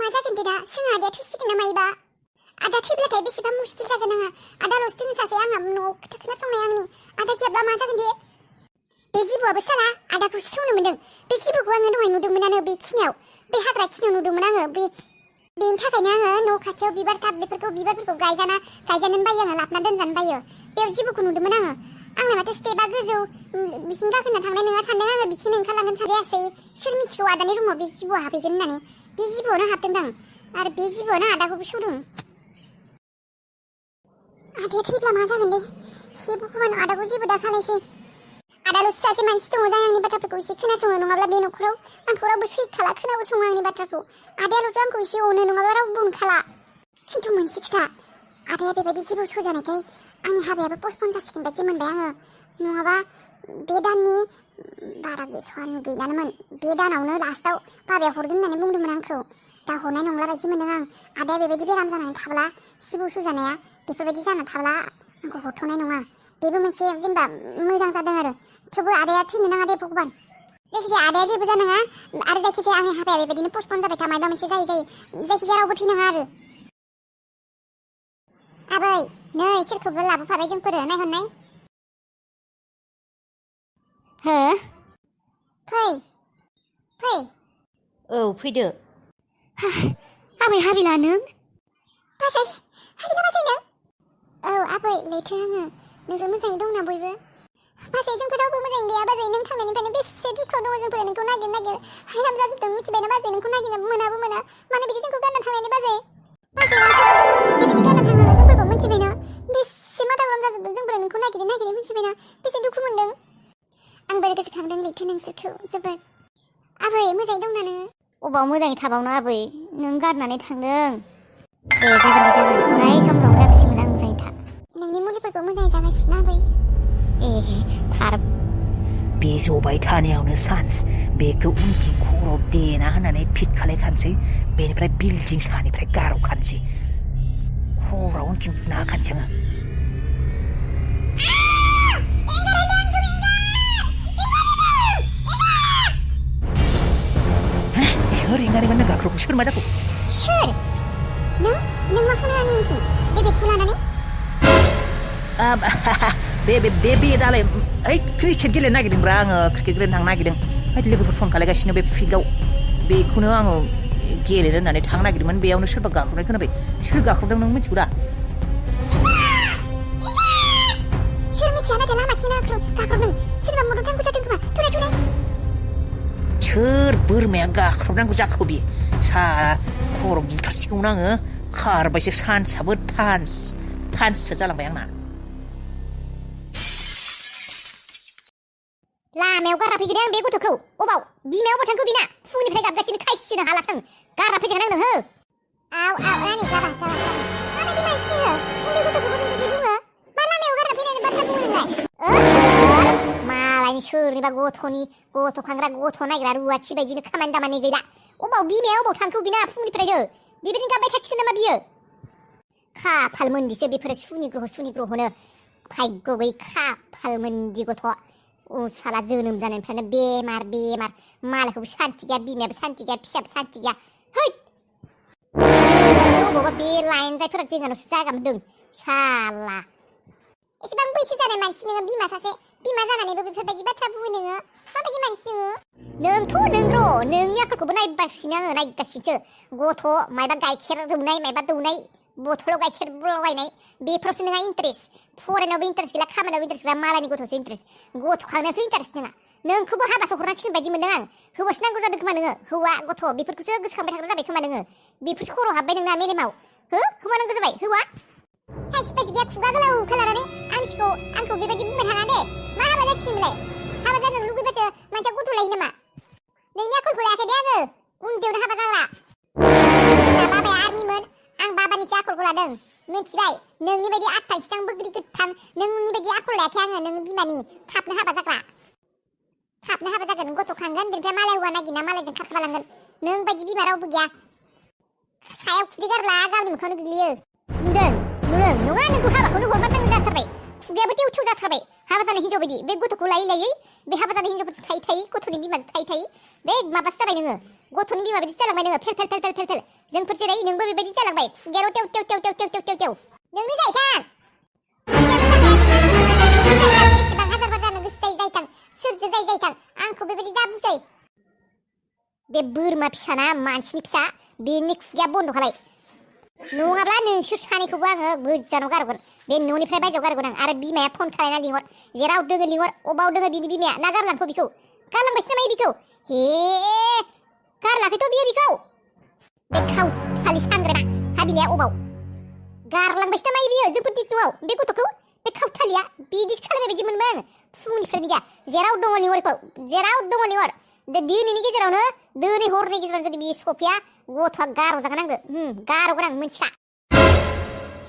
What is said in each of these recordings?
मा जागोन दे दा जोंहा आदाया थैसिगोन ना मायोबा आदा थैब्लाथाय बेसेबा मुस्किल जागोन आंहा आदाल'सो दोङो सासे आंहा न'आव खोथा खोनासंनाय आंनि आदा गैयाब्ला मा जागोन दे बे जिबौआबो साला आदाखौसो सौनो मोन्दों बे जिबौखौ आङो दहाय नुदोंमोनानो बे खिनियाव बे हाग्रा खिनियाव नुदोंमोन आङो बेनि थाखायनो आङो न' खाथियाव बिबार टाब बिबारफोरखौ गायजानो बायो आङो लाबना दोनजानो बायो बेयाव जिबौखौ नुदोंमोन आङो आंना माथो स्टेपआ गोजौ बिथिं गाखोना थांनाय नङा सानदों आङो बिथिं ओंखारलांगोन सानजायासै सोर मिथिगौ आदानि रुमाव बे जिबौआ हाबहैगोन होननानै बे जिबौआवनो हाबदोंदां आरो बे जिबौआनो आदाखौबो सौदों आदाया थैब्ला मा जागोन दे हे भगबान आदाखौ जेबो दा खालायसै आदाल'सो सासे मानसि दङ जाय आंनि बाथ्राफोरखौ एसे खोनासङो नङाब्ला बे न'खराव आंखौ रावबो सैखाला खोनासङो आंनि बाथ्राखौ आदायाल'सो आंखौ एसे अनो नङाब्ला रावबो अनखाला खिन्थु मोनसे खोथा आदाया बेबायदि जिबौ सौजानायखाय आंनि हाबायाबो पस्टपन जासिगोन बायदि मोनबाय आङो नङाबा बे दाननि बारा गोसोआनो गैलानोमोन बे दानावनो लास्टाव बाबाया हरगोन होननानै बुंदोंमोन आंखौ दा हरनाय नंला बायदि मोनदों आं आदाया बेबायदि बेराम जानानै थाब्ला जिबौ सौजानाया बेफोरबायदि जाना थाब्ला आंखौ हरथ'नाय नङा बेबो मोनसे जेनेबा मोजां जादों आरो थेवबो आदाया थैनो नाङा दे भगबान जायखिजाया आदाया जेबो जानाङा आरो जायखिजाया आंनि हाबाया बेबायदिनो पस्टपन जाबाय था माबा मोनसे जायो जायखिजाया रावबो थैनाङा आरो आबै नै सोरखौबो लाबोफाबाय जोंफोरो नायहरनाय हो फै औ फैदो आबै हाबिला नों बाजै हाबिला बाजै नों औ आबै लैथो आङो नोंजों मोजाङै दंना बयबो बाजै जोंफोर रावबो मोजाङै गैया बाजै नों थांनायनिफ्रायनो बेसे दुखुआव दङ जोंफोर नोंखौ नागिर हायनाम जाजोबदों मिथिबायना बाजै नोंखौ नागिरना मोनाबो मोना मानो बिदि जोंखौ गारना थांनायनि बाजै बेबायदि गारना थाङो जोंफोरखौ मिथिबायना बेसे माथा गरम जाजोबदों जोंफोर नोंखौ नागिरै मिथिबायना बेसे दुखु मोनदों आंबो गोसोखांदों लैथो नोंसोरखौ जोबोद आबै मोजाङै दंना नोङो अबाव मोजाङै थाबावनो आबै नों गारनानै थांदों दे जागोन अराय सम रंजा खुसि मोजाङै था नोंनि मुलिफोरखौ मोजाङै जागासिनो आबै थार बे जबाय थानायावनो चान्स बेखौ उनथिं खर'आव देना होनानै फिट खालायखानोसै बेनिफ्राय बिल्डिं सानिफ्राय गारहखानोसै खर'आव उनथिं बुना होखानोसै आङो सोर एंगारगोन गाख्रबखौ सोर मा जाखो सोर नों मा खालामो आंनि उनथिं बे बेगखौ लानानै बे दालाय ओइ क्रिकेट गेलेनो नागिरदोंब्रा आङो क्रिकेट गेलेनो थांनो नागिरदों ओमफ्राय लोगोफोर फन खालायगासिनो बे फिल्डआव बेखौनो आङो गेलेनो होननानै थांनो नागिरदोंमोन बेयावनो सोरबा गाख्रबनाय खोनाबाय सोर गाख्रबदों नों मिथिगौ दा सोर मिथिया नाथाय लामाखिनो गाख्रबदों सोरबा मदद नांगौ जादों खोमा थुनाय सोर बोरमाया गाख्रबनांगौ जाखो बे सारा खर' बुथारसिगौमोन आङो खारबायसो सान्सआबो थान्ससो जालांबाय आंना लामायाव गारना फैगोन आं बे गथ'खौ अबाव बिमायाव अबाव थांखो बिना फुंनिफ्राय गाबगासिनो खायसिनो हालासां गारना फैजागोन आंनो हो आव रानि गाबाय माबायदि मानसि नोङो उन्दै गथ'खौबो बिदि बुङो मा लामायाव गारना फैनायनि बाथ्रा बुङो नोंलाय मालायनि सोरनिबा गथ' खांग्रा गथ' नायग्रा रुवाथि बायदिनो खामानि दामानि गैला अबाव बिमाया अबाव थांखो बिना फुंनिफ्रायनो बेबायदिनो गाबबाय थासिगोन नामा बियो खाफाल मोनदिसो बेफोरो सुनिग्रहनो भाग्य गैयै खाफाल मोनदि गथ' साला जोनोम जानायनिफ्रायनो बेमार मालायखौबो सान्ति गैया बिमायाबो सान्ति गैया फिसाबो सान्ति गैया है अबावबा बे लाइन जायफोरा जोंनावसो जागा मोनदों साला एसेबां बैसो जानाय मानसि नोङो बिमा जानानैबो बेफोरबायदि बाथ्रा बुङो नोङो माबायदि मानसि नोंथ' नों नोंनि आखलखौबो नायगासिनो आङो नायगासिनोसो गथ' मायबा गाइखेर दौनाय बथलाव गाइखेर लगायनाय बेफोरावसो नोंहा इन्टारेस्ट फरायनायावबो इन्टारेस्ट गैला खामानियावबो इन्टारेस्ट गैला मालायनि गथ'सो इन्टारेस्ट गथ' खांनायावसो इन्टारेस्ट नोंहा नोंखौबो हाबासो हरनांसिगोन बायदि मोनदों आं हौवासो नांगौ जादों खोमा नोङो हौवा गथ' बेफोरखौसो गोसोखांबाय थाग्रा जाबाय खोमा नोङो बेफोरसो खर' हाबबाय नोंना मेलेमाव हौवा नांगौ जाबाय हौवा साइस बायदि गैया खुगा गोलावखौ लानानै आंखौ बेबायदि बुंबाय थाङा दे मा हाबा जासिगोन बेलाय हाबा जानो लुगैबासो मानसिया गथ' लायो नामा नोंनि आखलखौ लायाखै दे आङो उन्दैयावनो हाबा जाग्रा बाबाया आर्मिमोन आं बाबानिसो आखलखौ लादों मिथिबाय नोंनि बायदि आथां खिथां बोग्रि गोथां नोंनि बायदि आखल लायाखै आङो नों बिमानि थाबनो हाबा जागोन गथ' खांगोन बेनिफ्राय मालाय हौवा नागिरना मालायजों खारखोमालांगोन नों बायदि बिमा रावबो गैया सायाव खुदै गारब्ला गावनि मोखांआवनो गोग्लैयो नुदों नङा नोंखौ हाबाखौनो हरमारनांगौ जाथारबाय खुगायाबो थेव जाथारबाय हाबा जानाय हिनजाव बायदि बे गथ'खौ लायै बे हाबा जानाय हिनजावफोरजों थायै गथ'नि बिमाजों थायै बे माबासो जाबाय नोङो गथ'नि बिमा बायदि जालांबाय नोङो फेल जोंफोर जेरै नोंबो बेबायदि जालांबाय खुगायाव टेव टेव टेव टेव टेव टेव टेव टेव नोंनो जायथां बेसेबां हाजारफोर जानो गोसो जायथां सोरजो जायथां आंखौ बेबायदि दा बुजाय बे बोरमा फिसाना मानसिनि फिसा बेनि खुगाया बन्द' खालाय नङाब्ला नोंसोर सानैखौबो आङो गोजानाव गारगोन बे न'निफ्राय बायजोआव गारगोन आं आरो बिमाया फन खालायना लिंहर जेराव दोङो लिंहर अबाव दोङो बिनि बिमाया ना गारलांखौ बिखौ गारलांबायसो नामा बिखौ हे गारलाखैथ' बियो बिखौ बे खावथालि सांग्राना हाबिलाया अबाव गारलांबायसो नामा बियो जोंफोरनि न'आव बे गथ'खौ बे खावथालिया बिदिसो खालामनाय बायदि मोनबाय आङो फुंनिफ्रायनो गैया जेराव दङ लिंहरखौ जेराव दङ लिंहर दिनैनि गेजेरावनो दिनै हरनि गेजेराव जुदि बे सफिया गथ'आ गार'जागोन आंबो गार'गोन आं मिथिखा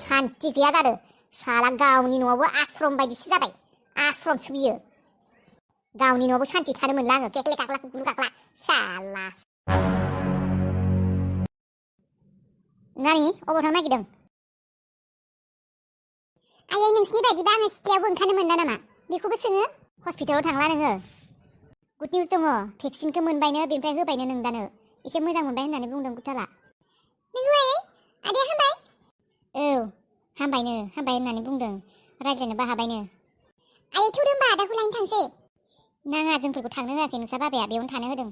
सान्थि गैया जादों साला गावनि न'आवबो आश्रम बायदिसो जाबाय आश्रमसो बियो गावनि न'आवबो सान्थि थानो मोनला आङो केकले काकला कुकुलु काकला साला नानि अबाव थांनो नागिरदों आयै नोंसिनि बायदिबा आङो सिथ्लायावबो ओंखारनो मोनला नामा बेखौबो सोङो हस्पिटालाव थांला नोङो गुड निउस दङ भेक्सिनखौ मोनबायनो बेनिफ्राय होबायनो नों दानो एसे मोजां मोनबाय होननानै बुंदों गुथाला नोंगौ आयै आदाया हामबाय औ हामबाय होननानै बुंदों रायज्लायनोबो हाबायनो आयै थौदो होनबा आदाखौ लायनो थांसै नाङा जोंफोरखौ थांनो होआखै नोंसा बाबाया बेयावनो थानो होदों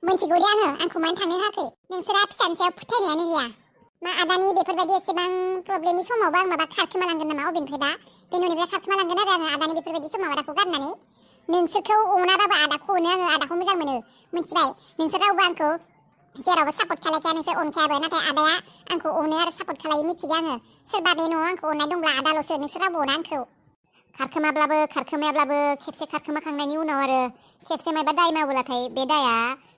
मोनथिगौ दे आङो आंखौ मानो थांनो होआखै नोंसोरा फिसानि सायाव फोथायनायानो गैया मा आदानि बेफोरबायदि एसेबां प्रब्लेमनि समावबो आं माबा खारखोमालांगोन नामा अबेनिफ्राय दा बे न'निफ्राय खारखोमालांगोन आरो आङो आदानि बेफोरबायदि समाव आदाखौ गारनानै नोंसोरखौ अनाबाबो आदाखौ अनो आङो आदाखौ मोजां मोनो मिथिबाय नोंसोर रावबो आंखौ जेरावबो सापर्ट खालायखाया नोंसोर अनखायाबो नाथाय आदाया आंखौ अनो आरो सापर्ट खालायो मिथिगौ आङो सोरबा बे न'आव आंखौ अननाय दंब्ला आदाल'सो नोंसोर रावबो अना आंखौ खारखोमाब्लाबो खारखोमायाब्लाबो खेबसे खारखोमाखांनायनि उनाव आरो खेबसे मायबा दाय मावोब्लाथाय बे दाया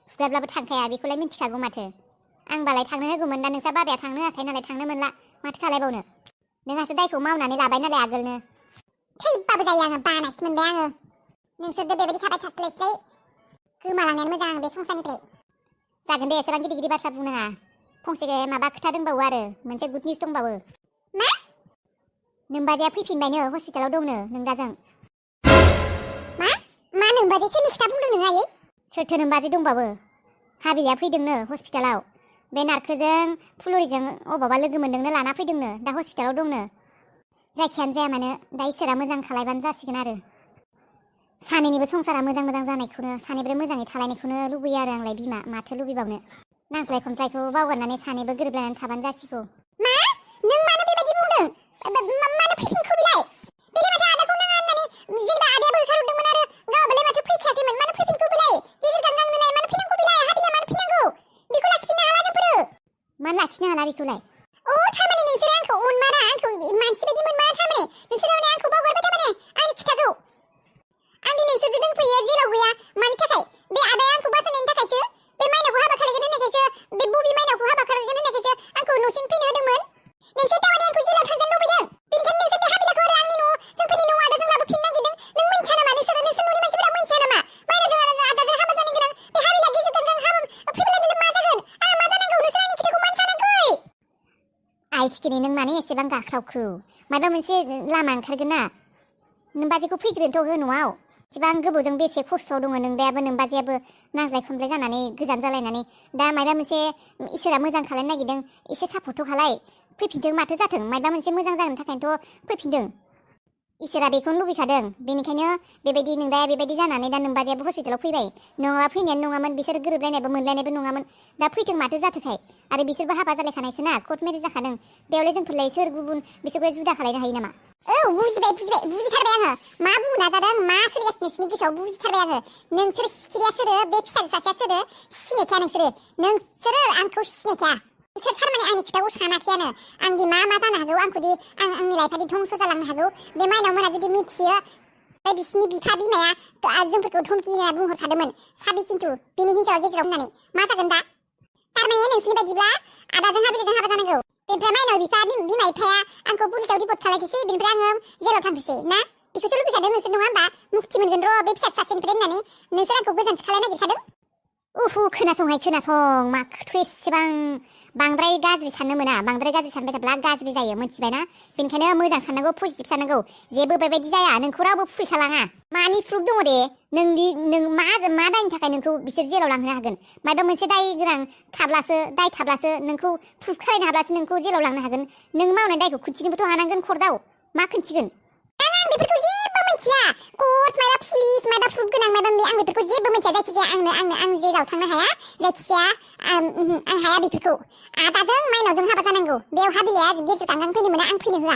फुगारब्लाबो थांखाया बेखौलाय मिथिखागौ माथो आंबालाय थांनो होगौमोन दा नोंसा बाबाया थांनो होआखै नालाय थांनो मोनला माथो खालायबावनो नोंहासो दायखौ मावनानै लाबाय नालाय आगोलनो थैबाबो जायो आङो बानायसो मोनबाय आङो नोंसोरजों बेबायदि थाबाय थास्लायस्लाय गोमालांनायानो मोजां बे संसारनिफ्राय जागोन दे एसेबां गिदिर गिदिर बाथ्रा बुंनाङा फंसे माबा खोथा दंबावो आरो मोनसे गुड निउस दंबावो मा नोमबाजैया फैफिनबायनो हस्पिटालाव दंनो नोंदाजों मा नोमबाजै सोरनि खोथा बुंदों नों आयै सोरथो नोमबाजै दंबावो हाबिलिया फैदोंनो हस्पिटालाव बे नारखोजों फुलुरिजों अबावबा लोगो मोनदोंनो लाना फैदोंनो दा हस्पिटालाव दंनो जायखियानो जाया मानो दा इसोरा मोजां खालायबानो जासिगोन आरो सानैनिबो संसारा मोजां मोजां जानायखौनो सानैबो मोजाङै थालायनायखौनो लुबैयो आरो आंलाय बिमा माथो लुबैबावनो नांज्लाय खमज्लायखौ बावगारनानै सानैबो गोरोबलायनानै थाबानो जासिगौ मा नों मानो बेबायदि बुंदों मानो फैफिनखो बिलाय माथो आदाखौ नाङा होननानै जेनेबा आदायाबो होखारहरदोंमोन आरो गावाबालाय माथो फैखायाखैमोन मानो फैफिनखो बिलाय गेजेर गारनांनोलाय मानो फैनांगौ बिलाय हाबिलिया मानो फैनांगौ बेखौ लाखिफिननो हाला जोंफोरो मानो लाखिनो हाला बेखौलाय अ थारमाने नोंसोरो आंखौ अनमारा आंखौ मानसि बायदि मोनमारा थारमाने नोंसोरो आंखौ बावगारबाय थारमाने आंनि खोथाखौ आं दि नोंसोरजों दंफैयो जेराव गैया मानि थाखाय बे आदाया आंखौ बासायनायनि थाखायसो बे माइनावखौ हाबा खालायगोन होननायखायसो बे बबि माइनावखौ हाबा खालायगोन होननायखायसो आंखौ न'सिम फैनो होदोंमोन नोंसोर थारमाने आंखौ जेलाव थांजानो लुबैदों बेनिखायनो नोंसोर बे हाबिलाखौ आरो आंनि न'आव जोंफोरनि न'आव आदाजों लाबोफिननो नागिरदों नों मोनथिया नामा नोंसोर न'नि मानसिफोरा मोनथिया नामा माइनावजों आदाजों हाबा जानो गोनां बे हाबिला गेजेर गारगां हाबा फैब्लानो मा जागोन आंहा मा जानांगौ नोंसोर आंनि खोथाखौ मानो सानाखै आइसखिनि नों मानो एसेबां गाख्रावखो माबा मोनसे लामा ओंखारगोन ना नोमबाजैखौ फैग्रोनोथ' हो न'आव इसिबां गोबावजों बेसे खस्थ'आव दङ नोंदायाबो नोमबाजैयाबो नांज्लाय खमज्लाय जानानै गोजान जालायनानै दा माबा मोनसे इसोरा मोजां खालायनो नागिरदों एसे सापर्टथ' खालाय फैफिनदों माथो जाथों माबा मोनसे मोजां जागोन थाखायनोथ' फैफिनदों इसोरा बेखौनो लुबैखादों बेनिखायनो बेबायदि नोंदाया बेबायदि जानानै दा नोमबाजैयाबो हस्पिटालाव फैबाय नङाबा फैनायानो नङामोन बिसोर गोरोबलायनायबो मोनलायनायबो नङामोन दा फैथों माथो जाथोखाय आरो बिसोरबो हाबा जालायखानायसो ना कर्ट मेरेज जाखादों बेयावलाय जोंफोरलाय सोर गुबुन बिसोरखौ जुदा खालायनो हायो नामा औ बुजिथारबाय आङो मा बुंनो नाजादों मा सोलिगासिनो नोंसिनि गोसोआव बुजिथारबाय आङो नोंसोर सिखिरिया सोरो बे फिसाजो सासेया सोरो सिनायखाया नोंसोरो आंखौ सिनायखाया नोंसोर थारमाने आंनि खोथाखौ सानाखैयानो आंदि मा जानो हागौ आंखौदि आंनि लाइफादि धंस जालांनो हागौ बे माइनाव मोना जुदि मिथियो बिसिनि बिफा बिमाया जोंफोरखौ धमकि होना बुंहरखादोंमोन साबि खिन्थु बिनि हिन्जावा गेजेराव होननानै मा जागोन दा थारमाने नोंसोरनि बायदिब्ला आदाजों हाबिलिजों हाबा जानांगौ बेनिफ्राय माइनाव बिमा बिफाया आंखौ पुलिसाव रिपर्ट खालायथोसै बेनिफ्राय आङो जेलाव थांथोसै ना बेखौसो लुबैखादों नोंसोर नङा होमबा मुक्ति मोनगोन र' बे फिसा सासेनिफ्राय होननानै नोंसोर आंखौ गोजानसो खालायनो नागिरखादों 우후 खोनासंहाय खोनासं माखौथ' एसेबां बांद्राय गाज्रि साननो मोना बांद्राय गाज्रि सानबाय थाब्ला गाज्रि जायो मोनथिबायना बेनिखायनो मोजां साननांगौ पजिटिभ साननांगौ जेबो बेबायदि जाया नोंखौ रावबो फुलिसा लाङा मानि प्रुफ दङ दे नों मा दायनि थाखाय नोंखौ बिसोर जेलाव लांहोनो हागोन माबा मोनसे दाय गोनां दाय थाब्लासो नोंखौ प्रुफ खालामनो हाब्लासो नोंखौ जेलाव लांनो हागोन नों मावनाय दायखौ खोन्थिनोबोथ' हानांगोन कर्टआव मा खोन्थिगोन आं बेफोरखौ जेबो मिथिया कर्ट माबा पुलिस माबा प्रुफ गोनां माबा आं बेफोरखौ जेबो मिथिया जायखिजाया आं जेलाव थांनो हाया जायखिजाया आं हाया बेफोरखौ आदाजों माइनावजों हाबा जानांगौ बेयाव हाबिलाया गेजेर गांगां फैनो मोना आं फैनो होआ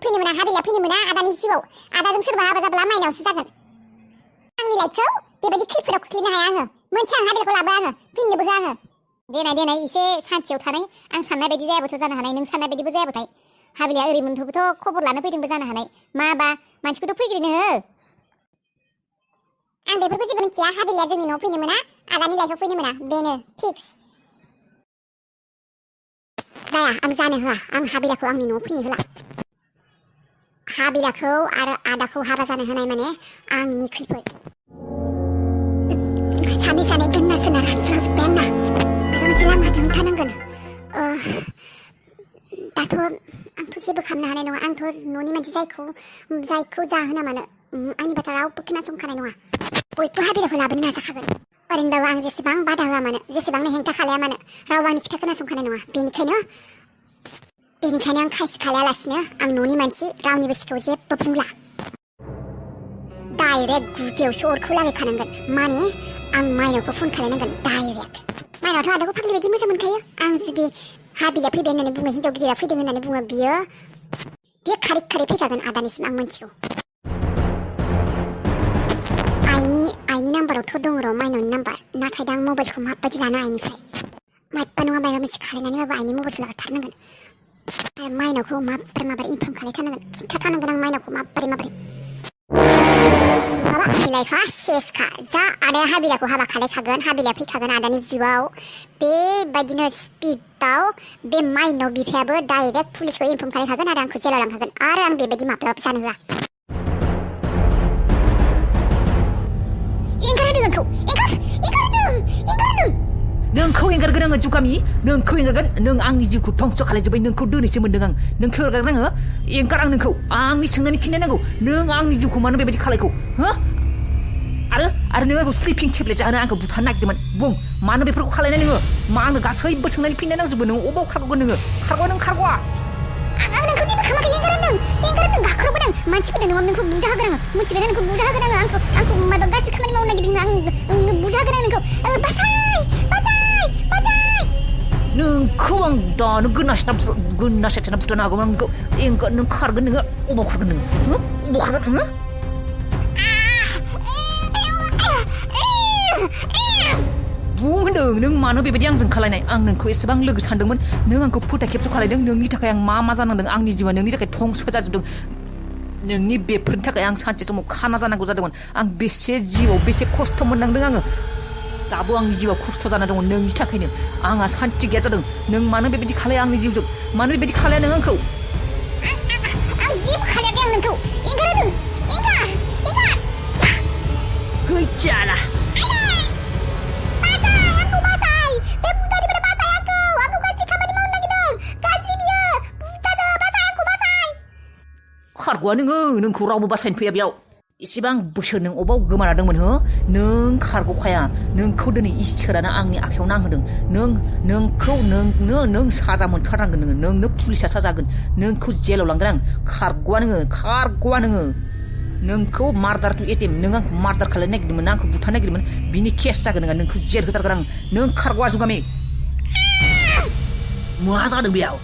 फैनो मोना हाबिलाया फैनो मोना आदानि जिउआव आदाजों सोरबा हाबा जाब्ला माइनावसो जागोन आंनि लाइफखौ बेबायदि खैफोदाव खोख्लैनो हाया आङो मोनथिया आं हाबिलाखौ लाबोआ आङो फैनोबो होआ आङो देनाय एसे सान्थियाव थानाय आं साननाय बायदि जायाबोथ' जानो हानाय नों साननाय बायदिबो जायाबोथाय हाबिलाया ओरैमोनथ'बोथ' खबर लानो फैदोंबो जानो हानाय माबा मानसिखौथ' फैग्रोनो हो आं बेफोरखौ जेबो मिथिया हाबिलाया जोंनि न'आव फैनो मोना आदानि लाइफआव फैनो मोना बेनो फिक्स जाया आं जानो होआ आं हाबिलाखौ आंनि न'आव फैनो होला हाबिलाखौ आरो आदाखौ हाबा जानो होनाय माने आंनि खैफोद सानै गोन्ना सोना रानस्रांजोब्बाय आंना माबा मोनसे लामा दिहुनखानांगोन आंथ' जेबो खालामनो हानाय नङा आंथ' न'नि मानसि जायखौ जाहोना मानो आंनि बाथ्रा रावबो खोनासंखानाय नङा बयबो हाबिलाखौ लाबोनो नाजाखागोन ओरैनोबाबो आं जेसेबां बादा होआ मानो जेसेबांनो हेंथा खालाया मानो रावबो आंनि खोथा खोनासंखानाय नङा बेनिखायनो आं खायसो खालायालासिनो आं न'नि मानसि रावनिबो सिगाङाव जेबो बुंला डाइरेक्ट गुदियावसो अरखौ लागायखानांगोन माने आं माइनावखौ फन खालायनांगोन डाइरेक्ट माइनावथ' आदाखौ फाग्लि बायदि मोजां मोनखायो आं जुदि हाबिला फैबाय होननानै बुङो हिन्जाव गिदिरा फैदों होननानै बुङो बियो खारै फैखागोन आदानिसिम आं मोनथिगौ आइनि नाम्बारावथ' दङ र' माइनावनि नाम्बार नाथाय दा आं मबाइलखौ माबायदि लानो आइनिफ्राय माबा नङा माबा मोनसे खालायनानैबाबो आइनि मबाइलखौ लाथारनांगोन आरो माइनावखौ माबोरै इनफर्म खालायथारनांगोन खिन्थाथारनांगोन आं माइनावखौ माबोरै माबा आंनि लाइफआ सेसखा जा आदाया हाबिलाखौ हाबा खालायखागोन हाबिलाया फैखागोन आदानि जिउआव बेबायदिनो स्पिडआव बे माइनाव बिफायाबो डाइरेक्ट पुलिसखौ इनफर्म खालायखागोन आरो आंखौ जेलाव लांखागोन आरो आं बेबायदि माब्लाबाबो जानो होआ नोंखौ एंगारगोन आङो जुगामि नोंखौ एंगारगोन नों आंनि जिउखौ धंस खालायजोब्बाय नोंखौ दिनैसो मोन्दों आं नोंखौ एंगारगोन आङो एंगार आं नोंखौ आंनि सोंनायनि फिननाय नांगौ नों आंनि जिउखौ मानो बेबायदि खालायखौ हो आरो नों आंखौ स्लिपिं टेब्लेट जाहोनो आंखौ बुथारनो नागिरदोंमोन बुं मानो बेफोरखौ खालायनाय नोङो मा आंनो गासैबो सोंनायनि फिननाय नांजोबो नों अबाव खारग'गोन नोङो खारग'आ आं नोंखौ जेबो खालामाखै एंगारदों गाख्रबोदों मानसिफोरदों नङा नोंखौ बुजा होगोन आङो मिथिबायना नोंखौ बुजा होगोन आङो आंखौ माबा गाज्रि खामानि मावनो नागिरदों आं बुजा होगोन आं नोंखौ बासाय नोंखौ आं दानो गोनासेना बुथारनो हागौमोन नोंखौ नों खारगोन नोङो अबाव खारगोन नोङो अबाव खारगोन नोङो बुं होनदों नों मानो बेबायदि आंजों खालायनाय आं नोंखौ एसेबां लोगो सानदोंमोन नों आंखौ फोथाय खेबस' खालायदों नोंनि थाखाय आं मा जानांदों आंनि जिउआ नोंनि थाखाय धंस जाजोबदों नोंनि बेफोरनि थाखाय आं सानसे समाव खाना जानांगौ जादोंमोन आं बेसे जिउआव बेसे खस्थ' मोननांदों आङो दाबो आंनि जिउआव खस्थ' जाना दङ नोंनि थाखायनो आंहा सान्थि गैया जादों नों मानो बेबायदि खालाया आंनि जिउजों मानो बेबायदि खालाया नों आंखौ आं जेबो खालायाखै आं नोंखौ एंगार गैजाला खारग'आ नोंखौ रावबो बासायनो फैया बेयाव एसेबां बोसोर नों अबाव गोमाना दंमोन हो नों खारग'खाया नोंखौ दिनै इसोरानो आंनि आखायाव नांहोदों नों साजा मोनथारनांगोन नोंनो पुलिसा साजा होगोन नोंखौ जेलाव लांगोन आं खारग'आ नोंखौ मार्डार टु एटेम्प नों आंखौ मार्डार खालायनो नागिरदोंमोन आंखौ बुथारनो नागिरदोंमोन बिनि केस जागोन नोंखौ जेल होथारगोन आं नों खारग'आ जुगामि मा जादों बेयाव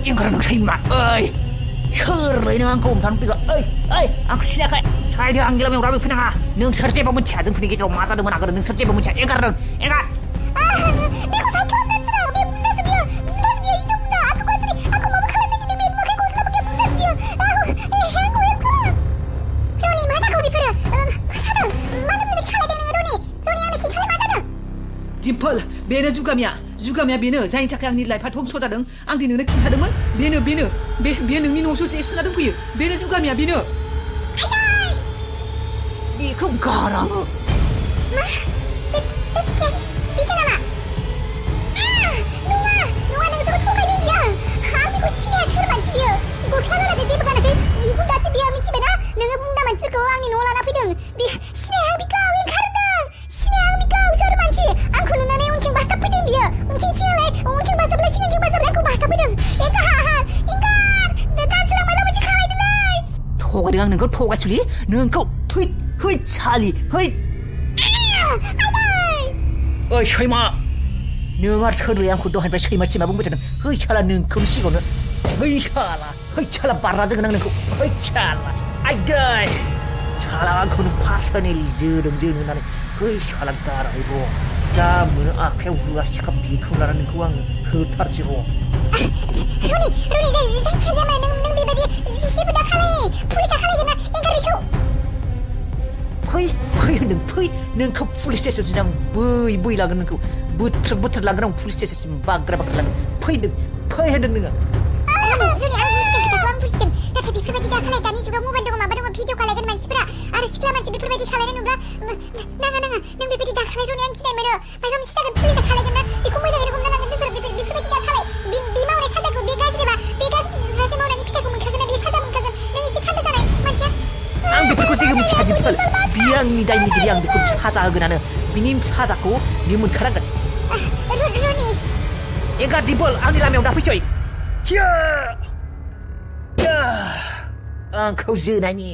एंगार नों सैमा सोरलै नों आंखौ हमथानो फैग्रा आंखौ सिनायाखै साइड आंनि लामायाव रावबो फैनाङा नोंसोर जेबो मिथिया जोंफोरनि गेजेराव मा जादोंमोन आगोल नोंसोर जेबो मिथिया एंगार दिम्पल बेनो जुगामिया बेनो जायनि थाखाय आंनि लाइफआ धंस जादों आं दि नोंनो खिन्थादोंमोन बेनो बेयो नोंनि न'आवसो सोना दंफैयो बेनो जुगामिया बेनो बेखौ गाराङो bisa nama? Nunga nang जोबोद थगायदों बियो आं बेखौ सिनाया सोर मानसि बियो गस्ला गानाखै जेबो गानाखै बुन्दासो बियो मिथिबायना नोङो बुन्दा मानसिफोरखौ आंनि न'आव लाना फैदों बे सिनाया आं बिखौ ओंखारदों सिनाया आं बिखौ सोर मानसि आंखौ नुनानै उनथिं बास्ताब फैदों बियो उनथिं बास्ताबलाय सिगांथिं बास्ताबलाय आंखौ बास्ताब फैदों इंगार दानसोरां माबा मोनसे खालायदोलै थगायदों आं नोंखौ थगायसुलि नोंखौ है सालि है ओइ सैमा नों आरो सोरलै आंखौ दहायनिफ्राय सैमा बुंबाय थादों है साला नोंखौनो सिगाङावनो है साला बारला जोगोन आं नोंखौ है साला आइदै साला आंखौनो पार्सनेलि जोदों होननानै है साला गाराय र' जा मोनो आखायाव रुवा सिखा बेखौ लानानै नोंखौ आं होथारसै र' रनि जायखिजाया नों बेबायदि जेबो दा खालाय पुलिसा खालायगोन ना एंगार बेखौ फै होनदों फै नोंखौ पुलिस स्टेशनसिम आं बै लागोन नोंखौ बोथ्रोद लागोन आं पुलिस स्टेशनसिम बाग्रा लागोन फै होनदों नोङो आं बुजिदों नाथाय बेफोरबायदि दा खालाय दानि जुगाव मबाइल दङ माबा दङ भिडिअ खालायगोन मानसिफोरा आरो सिख्ला मानसि बेफोरबायदि खालायनाय नुब्ला नाङा नों बेबायदि दा खालाय रनि आं गिनाय मोनो माबा मोनसे जागोन पुलिसा खालायगोन ना बेखौ मोजाङैनो हमना लागोन जोंफोर बेफोरबायदि दा खालाय बे मावनाय साजाखौ बे गाज्रि मावनायनि फिथाइखौ मोनखागोन ना बे साजा मोनखागोन नों एसे थान्दा जानाय मानसिया आं बेफोरखौ जेबो मिथिया दिम्पोल बियो आंनि दायनिगिरि आं बेखौ साजा होगोनानो बिनि साजाखौ बियो मोनखानांगोन रनि एंगार दिम्पोल आंनि लामायाव दा फैसै आंखौ जोनायनि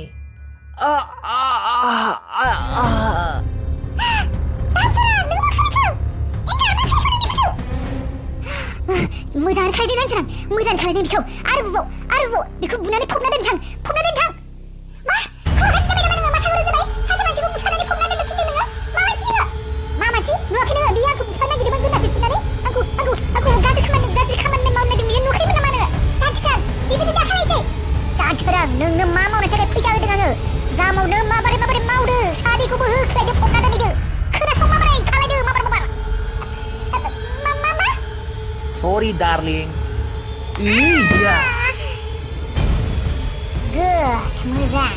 मोजां खालायदों दानसोरां मोजां खालायदों बेखौ आरोबाव बेखौ बुनानै फबना दोनथां मा हरगासिनो जाबाय नामा नोङो मा थांग्रो जाबाय सासे मानसिखौ बुथारनानै फबना दोननो थिनदों नोङो मा मानसि नुवाखै नोङो बियो आंखौ बुथारनो नागिरदोंमोन दोनना दोननानै आंखौ गाज्रि खामानि मावनो नागिरदों बियो नुवाखैमोन नामा नोङो दानसोरां बेबायदि दा खालायसै दानसोरां नोंनो मा मावनो थाखाय फैसा होदों आङो जा मावनो माबोरै मावदो सादिखौबो होख्लायदो फबना दोनहैदो खोनासं माबोरै खालायदो माबार मा Sorry darling Good, मोजां